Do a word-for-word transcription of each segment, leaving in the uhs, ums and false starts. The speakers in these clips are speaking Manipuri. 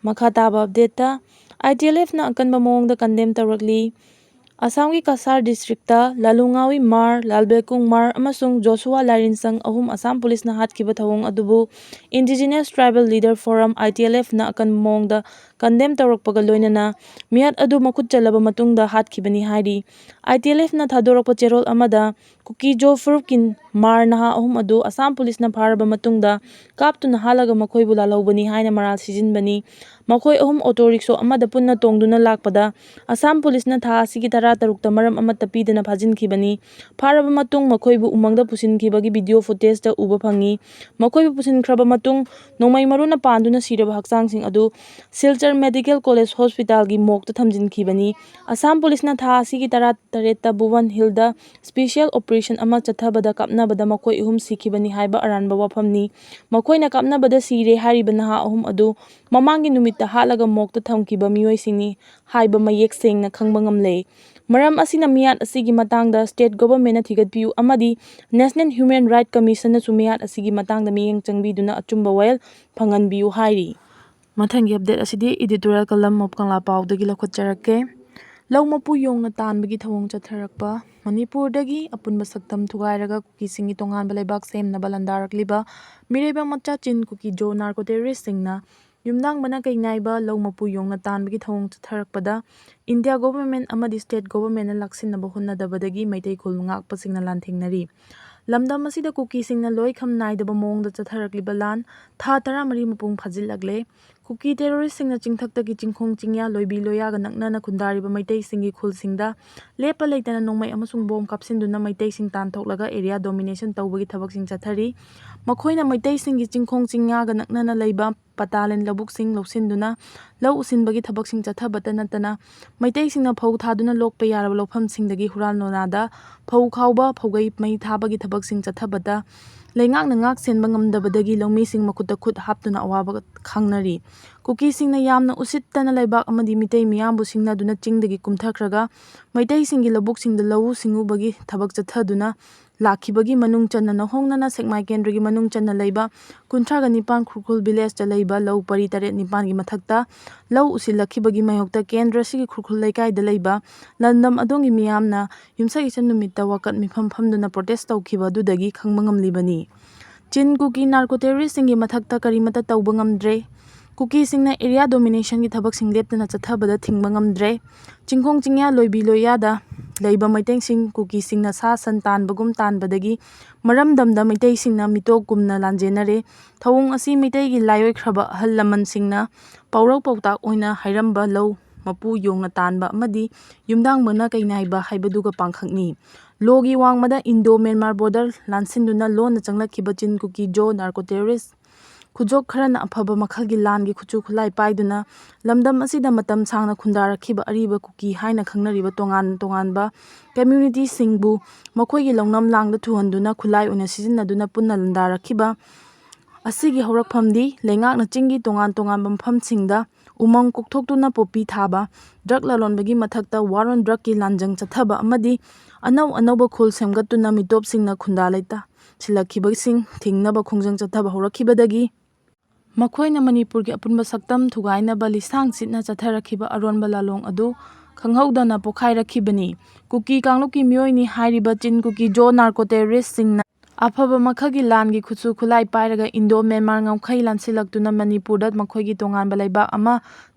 ꯃꯈꯥ ꯇꯥꯕ ꯑꯞꯗꯦꯠꯇ, ITLFꯅ ꯑꯀꯟꯕ ꯃꯑꯣꯡꯗ ꯀꯟꯗꯦꯝ ꯇꯧꯔꯛꯂꯤ꯫ ꯑꯁꯥꯝꯒꯤ ꯀꯁꯥꯔ ꯗꯤꯁꯇ꯭ꯔꯤꯛꯇ ꯂꯥꯂꯨꯉꯥꯋꯤ ꯃꯥꯔ, ꯂꯥꯜꯕꯦꯀꯨꯡ ꯃꯥꯔ ꯑꯃꯁꯨꯡ ꯖꯣꯁꯨꯋꯥ ꯂꯥꯏꯔꯦꯟꯁꯪ ꯑꯍꯨꯝ ꯑꯁꯥꯝ ꯄꯨꯂꯤꯁꯅ ꯍꯥꯠꯈꯤꯕ ꯊꯧꯑꯣꯡ ꯑꯗꯨꯕꯨ Indigenous Tribal Leader Forum, ITLFꯅ ꯑꯀꯟꯕ ꯃꯑꯣꯡꯗ ꯀꯟꯗꯦꯝ ꯇꯧꯔꯛꯄꯒ ꯂꯣꯏꯅꯅ ꯃꯤꯍꯥꯠ ꯑꯗꯨ ꯃꯈꯨꯠ ꯆꯜꯂꯕ ꯃꯇꯨꯡꯗ ꯍꯥꯠꯈꯤꯕꯅꯤ ꯍꯥꯏꯔꯤ꯫ ITLFꯅ ꯊꯥꯗꯣꯔꯛꯄ ꯆꯦꯔꯣꯜ ꯑꯃꯗ ꯀꯨꯀꯤ ꯖꯣ ꯐꯨꯔꯨꯞꯀꯤ ꯃꯥꯔ ꯅꯍꯥ ꯑꯍꯨꯝ ꯑꯗꯨ ꯑꯁꯥꯝ ꯄꯨꯂꯤꯁꯅ ꯐꯥꯔꯕ ꯃꯇꯨꯡꯗ ꯀꯥꯞꯇꯨꯅ ꯍꯥꯠꯂꯒ ꯃꯈꯣꯏꯕꯨ ꯂꯥꯜꯍꯧꯕꯅꯤ ꯍꯥꯏꯅ ꯃꯔꯥꯜ ꯁꯤꯖꯤꯟꯕꯅꯤ꯫ ꯃꯈꯣꯏ ꯑꯍꯨꯝ ꯑꯣꯇꯣ ꯔꯤꯛꯁꯣ ꯑꯃꯗ ꯄꯨꯟꯅ ꯇꯣꯡꯗꯨꯅ ꯂꯥꯛꯄꯗ ꯑꯁꯥꯝ ꯄꯨꯂꯤꯁꯅ ꯊꯥ ꯑꯁꯤꯒꯤ ꯇꯔꯥ ꯇꯔꯨꯛꯇ ꯃꯔꯝ ꯑꯃꯠꯇ ꯄꯤꯗꯅ ꯐꯥꯖꯤꯟꯈꯤꯕꯅꯤ꯫ ꯐꯥꯔꯕ ꯃꯇꯨꯡ ꯃꯈꯣꯏꯕꯨ ꯎꯃꯪꯗ ꯄꯨꯁꯤꯟꯈꯤꯕꯒꯤ ꯚꯤꯗꯤꯑꯣ ꯐꯨꯇꯦꯖꯇ ꯎꯕ ꯐꯪꯉꯤ꯫ ꯃꯈꯣꯏꯕꯨ ꯄꯨꯁꯤꯟꯈ꯭ꯔꯕ ꯃꯇꯨꯡ ꯅꯣꯡꯃꯩ ꯃꯔꯨꯅ ꯄꯥꯟꯗꯨꯅ ꯁꯤꯔꯕ ꯍꯛꯆꯥꯡꯁꯤꯡ ꯑꯗꯨ ꯁꯤꯜꯆꯔ ꯃꯦꯗꯤꯀꯦꯜ ꯀꯣꯂꯦꯖ ꯍꯣꯁꯄꯤꯇꯥꯜꯒꯤ ꯃꯣꯔꯒꯇ ꯊꯝꯖꯤꯟꯈꯤꯕꯅꯤ꯫ ꯑꯁꯥꯝ ꯄꯨꯂꯤꯁꯅ ꯊꯥ ꯑꯁꯤꯒꯤ ꯇꯔꯥ ꯇꯔꯦꯠꯇ ꯚꯨꯕꯟ ꯍꯤꯜꯗ ꯁ꯭ꯄꯦꯁꯤꯌꯦꯜ ꯑꯣꯄꯔꯦꯁꯟ ꯑꯃ ꯆꯠꯊꯕꯗ ꯀꯥꯞꯅꯕꯗ ꯃꯈꯣꯏ ꯑꯍꯨꯝ ꯁꯤꯈꯤꯕꯅꯤ ꯍꯥꯏꯕ ꯑꯔꯥꯟꯕ ꯋꯥꯐꯝꯅꯤ꯫ ꯃꯈꯣꯏꯅ ꯀꯥꯞꯅꯕꯗ ꯁꯤꯔꯦ ꯍꯥꯏꯔꯤꯕ ꯅꯍꯥ ꯑꯍꯨꯝ ꯑꯗꯨ ꯃꯃꯥꯡꯒꯤ ꯅꯨꯃꯤꯠꯇ ꯍꯥꯠꯂꯒ ꯃꯣꯔꯒꯇ ꯊꯝꯈꯤꯕ ꯃꯤꯑꯣꯏꯁꯤꯡꯅꯤ ꯍꯥꯏꯕ ꯃꯌꯦꯛ ꯁꯦꯡꯅ ꯈꯪꯕ ꯉꯝꯂꯦ꯫ ꯃꯔꯝ ꯑꯁꯤꯅ ꯃꯤꯍꯥꯠ ꯑꯁꯤꯒꯤ ꯃꯇꯥꯡꯗ ꯁ꯭ꯇꯦꯠ ꯒꯣꯚꯔꯟꯃꯦꯟꯠꯅ ꯊꯤꯒꯠꯄꯤꯌꯨ ꯑꯃꯗꯤ ꯅꯦꯁꯅꯦꯜ ꯍ꯭ꯌꯨꯃꯦꯟ ꯔꯥꯏꯠ ꯀꯃꯤꯁꯟꯅꯁꯨ ꯃꯤꯍꯥꯠ ꯑꯁꯤꯒꯤ ꯃꯇꯥꯡꯗ ꯃꯤꯠꯌꯦꯡ ꯆꯪꯕꯤꯗꯨꯅ ꯑꯆꯨꯝꯕ ꯋꯥꯌꯦꯜ ꯐꯪꯍꯟꯕꯤꯌꯨ ꯍꯥꯏꯔꯤ꯫ ꯃꯊꯪꯒꯤ ꯑꯞꯗꯦꯠ ꯑꯁꯤꯗꯤ ꯏꯗꯤꯇꯣꯔꯤꯌꯦꯜ ꯀꯂꯝ ꯑꯣꯐ ꯀꯪꯂꯥ ꯄꯥꯎꯗꯒꯤ ꯂꯧꯈꯠꯆꯔꯛꯀꯦ꯫ ꯂꯧ ꯃꯄꯨ ꯌꯣꯡꯅ ꯇꯥꯟꯕꯒꯤ ꯊꯧꯑꯣꯡ ꯆꯠꯊꯔꯛꯄ꯫ ꯃꯅꯤꯄꯨꯔꯗꯒꯤ ꯑꯄꯨꯟꯕ ꯁꯛꯇꯝ ꯊꯨꯒꯥꯏꯔꯒ ꯀꯨꯀꯤꯁꯤꯡꯒꯤ ꯇꯣꯉꯥꯟꯕ ꯂꯩꯕꯥꯛ ꯁꯦꯝꯅꯕ ꯂꯥꯟꯗꯥꯔꯛꯂꯤꯕ ꯃꯤꯔꯩꯕꯥꯛ ꯃꯆꯥ ꯆꯤꯟ ꯀꯨꯀꯤ ꯖꯣ ꯅꯥꯔꯀꯣ ꯇꯦꯔꯣꯔꯤꯁꯁꯤꯡꯅ ꯌꯨꯝꯅꯥꯡꯕꯅ ꯀꯩ ꯅꯥꯏꯕ ꯂꯧ ꯃꯄꯨ ꯌꯣꯡꯅ ꯇꯥꯟꯕꯒꯤ ꯊꯧꯑꯣꯡ ꯆꯠꯊꯔꯛꯄꯗ ꯏꯟꯗꯤꯌꯥ ꯒꯣꯚꯔꯟꯃꯦꯟꯠ ꯑꯃꯗꯤ ꯁ꯭ꯇꯦꯠ ꯒꯣꯚꯔꯟꯃꯦꯟꯠꯅ ꯂꯥꯛꯁꯤꯟꯅꯕ ꯍꯣꯠꯅꯗꯕꯗꯒꯤ ꯃꯩꯇꯩ ꯈꯨꯜ ꯉꯥꯛꯄꯁꯤꯡꯅ ꯂꯥꯟꯊꯦꯡꯅꯔꯤ꯫ ꯂꯝꯗꯝ ꯑꯁꯤꯗ ꯀꯨꯀꯤꯁꯤꯡꯅ ꯂꯣꯏꯈꯝ ꯅꯥꯏꯗꯕ ꯃꯑꯣꯡꯗ ꯆꯠꯊꯔꯛꯂꯤꯕ ꯂꯥꯟ ꯊꯥ ꯇꯔꯥꯃꯔꯤ ꯃꯄꯨꯡ ꯐꯥꯖꯤꯜꯂꯛꯂꯦ꯫ ꯀꯨꯀꯤ ꯇꯦꯔꯣꯔꯤꯁꯁꯤꯡꯅ ꯆꯤꯡꯊꯛꯇꯒꯤ ꯆꯤꯡꯈꯣꯡ ꯆꯤꯡꯌꯥ, ꯂꯣꯏꯕꯤ ꯂꯣꯌꯥꯒ ꯅꯛꯅꯅ ꯈꯨꯟꯗꯥꯔꯤꯕ ꯃꯩꯇꯩꯁꯤꯡꯒꯤ ꯈꯨꯜꯁꯤꯡꯗ ꯂꯦꯞꯄ ꯂꯩꯇꯅ ꯅꯣꯡꯃꯩ ꯑꯃꯁꯨꯡ ꯕꯣꯝ ꯀꯥꯞꯁꯤꯟꯗꯨꯅ ꯃꯩꯇꯩꯁꯤꯡ ꯇꯥꯟꯊꯣꯛꯂꯒ ꯑꯦꯔꯤꯌꯥ ꯗꯣꯃꯤꯅꯦꯁꯟ ꯇꯧꯕꯒꯤ ꯊꯕꯛꯁꯤꯡ ꯆꯠꯊꯔꯤ꯫ ꯃꯈꯣꯏꯅ ꯃꯩꯇꯩꯁꯤꯡꯒꯤ ꯆꯤꯡꯈꯣꯡ ꯆꯤꯡꯌꯥꯒ ꯅꯛꯅꯅ ꯂꯩꯕ ꯄꯇꯥꯂꯦꯟ ꯂꯧꯕꯨꯛꯁꯤꯡ ꯂꯧꯁꯤꯟꯗꯨꯅ ꯂꯧ ꯎꯁꯤꯟꯕꯒꯤ ꯊꯕꯛꯁꯤꯡ ꯆꯠꯊꯕꯇ ꯅꯠꯇꯅ ꯃꯩꯇꯩꯁꯤꯡꯅ ꯐꯧ ꯊꯥꯗꯨꯅ ꯂꯣꯛꯄ ꯌꯥꯔꯕ ꯂꯧꯐꯝꯁꯤꯡꯗꯒꯤ ꯍꯨꯔꯥꯟ ꯂꯣꯅꯥꯗ ꯐꯧ ꯈꯥꯎꯕ, ꯐꯧꯒꯩ ꯃꯩ ꯊꯥꯕꯒꯤ ꯊꯕꯛꯁꯤꯡ ꯆꯠꯊꯕꯇ ꯂꯩꯉꯥꯛꯅ ꯉꯥꯛ ꯁꯦꯟꯕ ꯉꯝꯗꯕꯗꯒꯤ ꯂꯧꯃꯤꯁꯤꯡ ꯃꯈꯨꯠꯇ ꯈꯨꯠ ꯍꯥꯞꯇꯨꯅ ꯑꯋꯥꯕ ꯈꯥꯡꯅꯔꯤ꯫ ꯀꯨꯀꯤꯁꯤꯡꯅ ꯌꯥꯝꯅ ꯎꯁꯤꯠꯇꯅ ꯂꯩꯕꯥꯛ ꯑꯃꯗꯤ ꯃꯤꯇꯩ ꯃꯤꯌꯥꯝꯕꯨ ꯁꯤꯡꯅꯗꯨꯅ ꯆꯤꯡꯗꯒꯤ ꯀꯨꯝꯊꯈ꯭ꯔꯒ ꯃꯩꯇꯩꯁꯤꯡꯒꯤ ꯂꯧꯕꯨꯛꯁꯤꯡꯗ ꯂꯧꯎ ꯁꯤꯡꯎꯕꯒꯤ ꯊꯕꯛ ꯆꯠꯊꯗꯨꯅ ꯂꯥꯛꯈꯤꯕꯒꯤ ꯃꯅꯨꯡ ꯆꯟꯅ ꯅꯧꯍꯧꯅꯅ ꯁꯦꯛꯃꯥꯏ ꯀꯦꯟꯗ꯭ꯔꯒꯤ ꯃꯅꯨꯡ ꯆꯟꯅ ꯂꯩꯕ ꯀꯨꯟꯊ꯭ꯔꯥꯒ ꯅꯤꯄꯥꯟ ꯈꯨꯔꯈꯨꯜ ꯚꯤꯂꯦꯖꯇ ꯂꯩꯕ ꯂꯧ ꯄꯔꯤ ꯇꯔꯦꯠ ꯅꯤꯄꯥꯟꯒꯤ ꯃꯊꯛꯇ ꯂꯧ ꯎꯁꯤꯜꯂꯛꯈꯤꯕꯒꯤ ꯃꯥꯌꯣꯛꯇ ꯀꯦꯟꯗ꯭ꯔ ꯑꯁꯤꯒꯤ ꯈꯨꯔꯈꯨꯜ ꯂꯩꯀꯥꯏꯗ ꯂꯩꯕ ꯂꯝꯗꯝ ꯑꯗꯣꯝꯒꯤ ꯃꯤꯌꯥꯝꯅ ꯌꯨꯝꯁꯀꯩꯁ ꯅꯨꯃꯤꯠꯇ ꯋꯥꯀꯠ ꯃꯤꯐꯝ ꯐꯝꯗꯨꯅ ꯄ꯭ꯔꯣꯇꯦꯁ ꯇꯧꯈꯤꯕ ꯑꯗꯨꯗꯒꯤ ꯈꯪꯕ ꯉꯝꯂꯤꯕꯅꯤ꯫ ꯆꯤꯟ ꯀꯨꯀꯤ ꯅꯥꯔꯀꯣ ꯇꯦꯔꯣꯔꯤꯁꯁꯤꯡꯒꯤ ꯃꯊꯛꯇ ꯀꯔꯤꯃꯠꯇ ꯇꯧꯕ ꯉꯝꯗ꯭ꯔꯦ꯫ ꯀꯨꯀꯤꯁꯤꯡꯅ ꯑꯦꯔꯤꯌꯥ ꯗꯣꯃꯤꯅꯦꯁꯟꯒꯤ ꯊꯕꯛꯁꯤꯡ ꯂꯦꯞꯇꯅ ꯆꯠꯊꯕꯗ ꯊꯤꯡꯕ ꯉꯝꯗ꯭ꯔꯦ꯫ ꯆꯤꯡꯈꯣꯡ ꯆꯤꯡꯌꯥ ꯂꯣꯏꯕꯤ ꯂꯣꯏꯌꯥꯗ ꯂꯩꯕ ꯃꯩꯇꯩꯁꯤꯡ ꯀꯨꯀꯤꯁꯤꯡꯅ ꯁꯥ ꯁꯟ ꯇꯥꯟꯕꯒꯨꯝ ꯇꯥꯟꯕꯗꯒꯤ ꯃꯔꯝꯗꯝꯗ ꯃꯩꯇꯩꯁꯤꯡꯅ ꯃꯤꯇꯣꯞ ꯀꯨꯝꯅ ꯂꯥꯟꯖꯦꯟꯅꯔꯦ꯫ ꯊꯧꯑꯣꯡ ꯑꯁꯤ ꯃꯩꯇꯩꯒꯤ ꯂꯥꯏꯑꯣꯏꯈ꯭ꯔꯕ ꯑꯍꯜ ꯂꯃꯟꯁꯤꯡꯅ ꯄꯥꯎꯔꯧ ꯄꯥꯎꯇꯥꯛ ꯑꯣꯏꯅ ꯍꯥꯏꯔꯝꯕ ꯂꯧ ꯃꯄꯨ ꯌꯣꯡꯅ ꯇꯥꯟꯕ ꯑꯃꯗꯤ ꯌꯨꯝꯗꯥꯡꯕꯅ ꯀꯩꯅꯥꯏꯕ ꯍꯥꯏꯕꯗꯨꯒ ꯄꯥꯡꯈꯛꯅꯤ꯫ ꯂꯣꯒꯤ ꯋꯥꯡꯃꯗ ꯏꯟꯗꯣ ꯃ꯭ꯌꯥꯟꯃꯥꯔ ꯕꯣꯔꯗꯔ ꯂꯥꯟꯁꯤꯟꯗꯨꯅ ꯂꯣꯟꯅ ꯆꯪꯂꯛꯈꯤꯕ ꯆꯤꯟ ꯀꯨꯀꯤ ꯖꯣ ꯅꯥꯔꯀꯣ ꯇꯦꯔꯣꯔꯤꯁ ꯈꯨꯖꯣꯞ ꯈꯔꯅ ꯑꯐꯕ ꯃꯈꯜꯒꯤ ꯂꯥꯟꯒꯤ ꯈꯨꯠꯁꯨ ꯈꯨꯠꯂꯥꯏ ꯄꯥꯏꯗꯨꯅ ꯂꯝꯗꯝ ꯑꯁꯤꯗ ꯃꯇꯝ ꯁꯥꯡꯅ ꯈꯨꯟꯗꯥꯔꯛꯈꯤꯕ ꯑꯔꯤꯕ ꯀꯨꯀꯤ ꯍꯥꯏꯅ ꯈꯪꯅꯔꯤꯕ ꯇꯣꯉꯥꯟ ꯇꯣꯉꯥꯟꯕ ꯀꯝꯃ꯭ꯌꯨꯅꯤꯇꯤꯁꯤꯡꯕꯨ ꯃꯈꯣꯏꯒꯤ ꯂꯧꯅꯝ ꯂꯥꯡꯗ ꯊꯨꯍꯟꯗꯨꯅ ꯈꯨꯠꯂꯥꯏ ꯑꯣꯏꯅ ꯁꯤꯖꯤꯟꯅꯗꯨꯅ ꯄꯨꯟꯅ ꯂꯥꯟꯗꯥꯔꯛꯈꯤꯕ ꯑꯁꯤꯒꯤ ꯍꯧꯔꯛꯐꯝꯗꯤ ꯂꯩꯉꯥꯛꯅ ꯆꯤꯡꯒꯤ ꯇꯣꯉꯥꯟ ꯇꯣꯉꯥꯟꯕ ꯃꯐꯝꯁꯤꯡꯗ ꯎꯃꯪ ꯀꯣꯛꯊꯣꯛꯇꯨꯅ ꯄꯣꯄꯤ ꯊꯥꯕ, ꯗ꯭ꯔꯒ ꯂꯂꯣꯟꯕꯒꯤ ꯃꯊꯛꯇ war on drugꯀꯤ ꯂꯥꯟꯖꯪ ꯆꯠꯊꯕ ꯑꯃꯗꯤ ꯑꯅꯧ ꯑꯅꯧꯕ ꯈꯨꯜ ꯁꯦꯝꯒꯠꯇꯨꯅ ꯃꯤꯇꯣꯞꯁꯤꯡꯅ ꯈꯨꯟꯗꯥ ꯂꯩꯇꯥ ꯁꯤꯜꯂꯛꯈꯤꯕꯁꯤꯡ ꯊꯤꯡꯅꯕ ꯈꯣꯡꯖꯪ ꯆꯠꯊꯕ ꯍꯧꯔꯛꯈꯤꯕꯗꯒꯤ ꯃꯈꯣꯏꯅ ꯃꯅꯤꯄꯨꯔꯒꯤ ꯑꯄꯨꯟꯕ ꯁꯛꯇꯝ ꯊꯨꯒꯥꯏꯅꯕ ꯂꯤꯁꯥꯡ ꯁꯤꯠꯅ ꯆꯠꯊꯔꯛꯈꯤꯕ ꯑꯔꯣꯟꯕ ꯂꯥꯂꯣꯡ ꯑꯗꯨ ꯈꯪꯍꯧꯗꯅ ꯄꯣꯈꯥꯏꯔꯛꯈꯤꯕꯅꯤ꯫ ꯀꯨꯀꯤ ꯀꯥꯡꯂꯨꯞꯀꯤ ꯃꯤꯑꯣꯏꯅꯤ ꯍꯥꯏꯔꯤꯕ ꯆꯤꯟ ꯀꯨꯀꯤ ꯖꯣ ꯅꯥꯔꯀꯣ ꯇꯦꯔꯣꯔꯤꯁꯁꯤꯡꯅ ꯑꯐꯕ ꯃꯈꯜꯒꯤ ꯂꯥꯟꯒꯤ ꯈꯨꯠꯁꯨ ꯈꯨꯠꯂꯥꯏ ꯄꯥꯏꯔꯒ ꯏꯟꯗꯣ ꯃ꯭ꯌꯥꯟꯃꯥꯔ ꯉꯝꯈꯩ ꯂꯥꯟꯁꯤꯜꯂꯛꯇꯨꯅ ꯃꯅꯤꯄꯨꯔꯗ ꯃꯈꯣꯏꯒꯤ ꯇꯣꯉꯥꯟꯕ ꯂꯩꯕꯥꯛ ꯑꯃ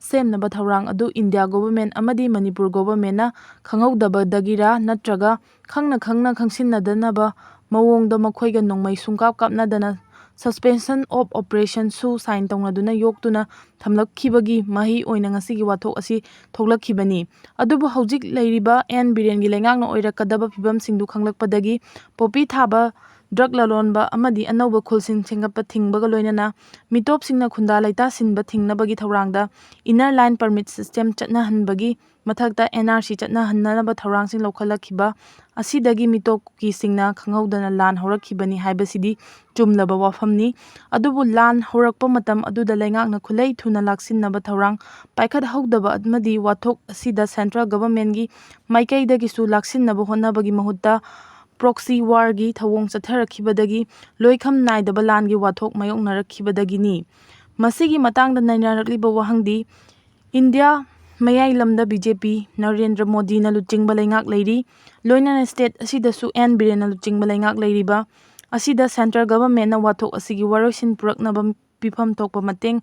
ꯁꯦꯝꯅꯕ ꯊꯧꯔꯥꯡ ꯑꯗꯨ ꯏꯟꯗꯤꯌꯥ ꯒꯣꯚꯔꯟꯃꯦꯟꯠ ꯑꯃꯗꯤ ꯃꯅꯤꯄꯨꯔ ꯒꯣꯚꯔꯟꯃꯦꯟꯠꯅ ꯈꯪꯍꯧꯗꯕꯗꯒꯤꯔꯥ ꯅꯠꯇ꯭ꯔꯒ ꯈꯪꯅ ꯈꯪꯅ ꯈꯪꯁꯤꯟꯅꯗꯅꯕ ꯃꯑꯣꯡꯗ ꯃꯈꯣꯏꯒ ꯅꯣꯡꯃꯩ ꯁꯨꯡꯀꯥꯞ ꯀꯥꯞꯅꯗꯅ suspension of operationꯁꯨ sign ꯇꯧꯅꯗꯨꯅ ꯌꯣꯛꯇꯨꯅ ꯊꯝꯂꯛꯈꯤꯕꯒꯤ ꯃꯍꯩ ꯑꯣꯏꯅ ꯉꯁꯤꯒꯤ ꯋꯥꯊꯣꯛ ꯑꯁꯤ ꯊꯣꯛꯂꯛꯈꯤꯕꯅꯤ꯫ ꯑꯗꯨꯕꯨ ꯍꯧꯖꯤꯛ ꯂꯩꯔꯤꯕ ꯑꯦꯟ ꯕꯤꯔꯦꯟꯒꯤ ꯂꯩꯉꯥꯛꯅ ꯑꯣꯏꯔꯛꯀꯗꯕ ꯐꯤꯕꯝꯁꯤꯡꯗꯨ ꯈꯪꯂꯛꯄꯗꯒꯤ ꯄꯣꯄꯤ ꯊꯥꯕ, ꯗ꯭ꯔꯒ ꯂꯂꯣꯟꯕ ꯑꯃꯗꯤ ꯑꯅꯧꯕ ꯈꯨꯜꯁꯤꯡ ꯁꯦꯝꯒꯠꯄ ꯊꯤꯡꯕꯒ ꯂꯣꯏꯅꯅ ꯃꯤꯇꯣꯞꯁꯤꯡꯅ ꯈꯨꯟꯗꯥ ꯂꯩꯇꯥ ꯁꯤꯟꯕ ꯊꯤꯡꯅꯕꯒꯤ ꯊꯧꯔꯥꯡꯗ inner line permit system ꯆꯠꯅꯍꯟꯕꯒꯤ ꯃꯊꯛꯇ ꯑꯦꯟ ꯑꯥꯔ ꯁꯤ ꯆꯠꯅꯍꯟꯅꯅꯕ ꯊꯧꯔꯥꯡꯁꯤꯡ ꯂꯧꯈꯠꯂꯛꯈꯤꯕ ꯑꯁꯤꯗꯒꯤ ꯃꯤꯇꯣꯞ ꯀꯨꯀꯤꯁꯤꯡꯅ ꯈꯪꯍꯧꯗꯅ ꯂꯥꯟ ꯍꯧꯔꯛꯈꯤꯕꯅꯤ ꯍꯥꯏꯕꯁꯤꯗꯤ ꯆꯨꯝꯂꯕ ꯋꯥꯐꯝꯅꯤ꯫ ꯑꯗꯨꯕꯨ ꯂꯥꯟ ꯍꯧꯔꯛꯄ ꯃꯇꯝ ꯑꯗꯨꯗ ꯂꯩꯉꯥꯛꯅ ꯈꯨꯠꯂꯩ ꯊꯨꯅ ꯂꯥꯛꯁꯤꯟꯅꯕ ꯊꯧꯔꯥꯡ ꯄꯥꯏꯈꯠꯍꯧꯗꯕ ꯑꯃꯗꯤ ꯋꯥꯊꯣꯛ ꯑꯁꯤꯗ central governmentꯀꯤ ꯃꯥꯏꯀꯩꯗꯒꯤꯁꯨ ꯂꯥꯛꯁꯤꯟꯅꯕ ꯍꯣꯠꯅꯕꯒꯤ ꯃꯍꯨꯠꯇ proxy warꯒꯤ ꯊꯧꯑꯣꯡ ꯆꯠꯊꯔꯛꯈꯤꯕꯗꯒꯤ ꯂꯣꯏꯈꯝ ꯅꯥꯏꯗꯕ ꯂꯥꯟꯒꯤ ꯋꯥꯊꯣꯛ ꯃꯥꯌꯣꯛꯅꯔꯛꯈꯤꯕꯗꯒꯤꯅꯤ꯫ ꯃꯁꯤꯒꯤ ꯃꯇꯥꯡꯗ ꯅꯩꯅꯔꯛꯂꯤꯕ ꯋꯥꯍꯪꯗꯤ, ꯏꯟꯗꯤꯌꯥ ꯃꯌꯥꯏ ꯂꯝꯗ ꯕꯤ ꯖꯦ ꯄꯤ ꯅꯔꯦꯟꯗ꯭ꯔ ꯃꯣꯗꯤꯅ ꯂꯨꯆꯤꯡꯕ ꯂꯩꯉꯥꯛ ꯂꯩꯔꯤ꯫ ꯂꯣꯏꯅꯅ state ꯑꯁꯤꯗꯁꯨ ꯑꯦꯟ ꯕꯤꯔꯦꯟꯅ ꯂꯨꯆꯤꯡꯕ ꯂꯩꯉꯥꯛ ꯂꯩꯔꯤꯕ ꯑꯁꯤꯗ central governmentꯅ ꯋꯥꯊꯣꯛ ꯑꯁꯤꯒꯤ ꯋꯥꯔꯣꯏꯁꯤꯟ ꯄꯨꯔꯛꯅꯕ ꯄꯤꯐꯝ ꯊꯣꯛꯄ ꯃꯇꯦꯡ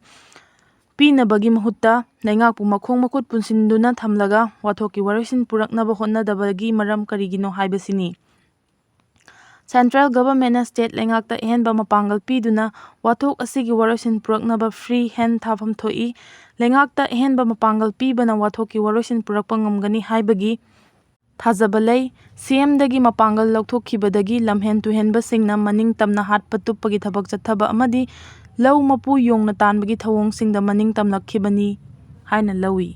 ꯄꯤꯅꯕꯒꯤ ꯃꯍꯨꯠꯇ ꯂꯩꯉꯥꯛꯄꯨ ꯃꯈꯣꯡ ꯃꯈꯨꯠ ꯄꯨꯟꯁꯤꯟꯗꯨꯅ ꯊꯝꯂꯒ ꯋꯥꯊꯣꯛꯀꯤ ꯋꯥꯔꯣꯏꯁꯤꯟ ꯄꯨꯔꯛꯅꯕ ꯍꯣꯠꯅꯗꯕꯒꯤ ꯃꯔꯝ ꯀꯔꯤꯒꯤꯅꯣ ꯍꯥꯏꯕꯁꯤꯅꯤ꯫ Central governmentꯅ state ꯂꯩꯉꯥꯛꯇ ꯑꯍꯦꯟꯕ ꯃꯄꯥꯡꯒꯜ ꯄꯤꯗꯨꯅ ꯋꯥꯊꯣꯛ ꯑꯁꯤꯒꯤ ꯋꯥꯔꯣꯏꯁꯤꯟ ꯄꯨꯔꯛꯅꯕ free hand ꯊꯥꯐꯝ ꯊꯣꯛꯏ꯫ ꯂꯩꯉꯥꯛꯇ ꯑꯍꯦꯟꯕ ꯃꯄꯥꯡꯒꯜ ꯄꯤꯕꯅ ꯋꯥꯊꯣꯛꯀꯤ ꯋꯥꯔꯣꯏꯁꯤꯟ ꯄꯨꯔꯛꯄ ꯉꯝꯒꯅꯤ ꯍꯥꯏꯕꯒꯤ ꯊꯥꯖꯕ ꯂꯩ꯫ ꯁꯤ ꯑꯦꯝꯗꯒꯤ ꯃꯄꯥꯡꯒꯜ ꯂꯧꯊꯣꯛꯈꯤꯕꯗꯒꯤ ꯂꯝꯍꯦꯟ ꯇꯨꯍꯦꯟꯕꯁꯤꯡꯅ ꯃꯅꯤꯡ ꯇꯝꯅ ꯍꯥꯠꯄ ꯇꯨꯞꯄꯒꯤ ꯊꯕꯛ ꯆꯠꯊꯕ ꯑꯃꯗꯤ ꯂꯧ ꯃꯄꯨ ꯌꯣꯡꯅ ꯇꯥꯟꯕꯒꯤ ꯊꯧꯑꯣꯡꯁꯤꯡꯗ ꯃꯅꯤꯡ ꯇꯝꯂꯛꯈꯤꯕꯅꯤ ꯍꯥꯏꯅ ꯂꯧꯏ꯫